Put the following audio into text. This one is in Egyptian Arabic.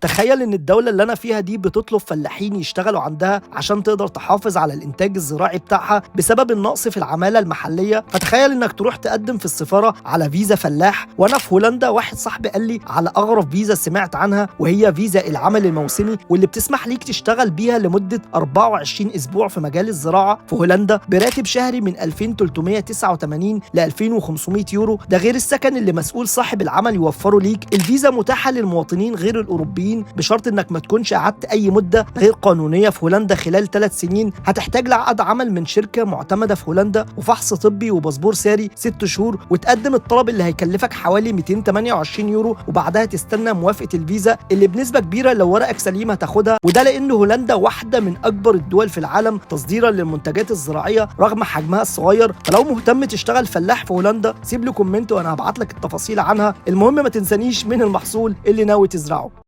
تخيل ان الدولة اللي انا فيها دي بتطلب فلاحين يشتغلوا عندها عشان تقدر تحافظ على الانتاج الزراعي بتاعها بسبب النقص في العمالة المحلية. فتخيل انك تروح تقدم في السفارة على فيزا فلاح. وانا في هولندا واحد صاحبي قال لي على اغرب فيزا سمعت عنها، وهي فيزا العمل الموسمي، واللي بتسمح ليك تشتغل بيها لمدة 24 اسبوع في مجال الزراعة في هولندا براتب شهري من 2389 ل 2500 يورو، ده غير السكن اللي مسؤول صاحب العمل يوفره ليك. الفيزا متاحة للمواطنين غير الأوروبيين بشرط انك ما تكونش قعدت اي مدة غير قانونية في هولندا خلال 3 سنين. هتحتاج لعقد عمل من شركة معتمدة في هولندا وفحص طبي وباسبور ساري 6 شهور، وتقدم الطلب اللي هيكلفك حوالي 228 يورو، وبعدها تستنى موافقة الفيزا اللي بنسبة كبيرة لو ورقك سليم هتاخدها. وده لان هولندا واحدة من اكبر الدول في العالم تصديرا للمنتجات الزراعية رغم حجمها الصغير. فلو مهتم تشتغل فلاح في هولندا سيب لي comment وانا هبعت لك التفاصيل عنها. المهم ما تنسانيش من المحصول اللي ناوي تزرعه.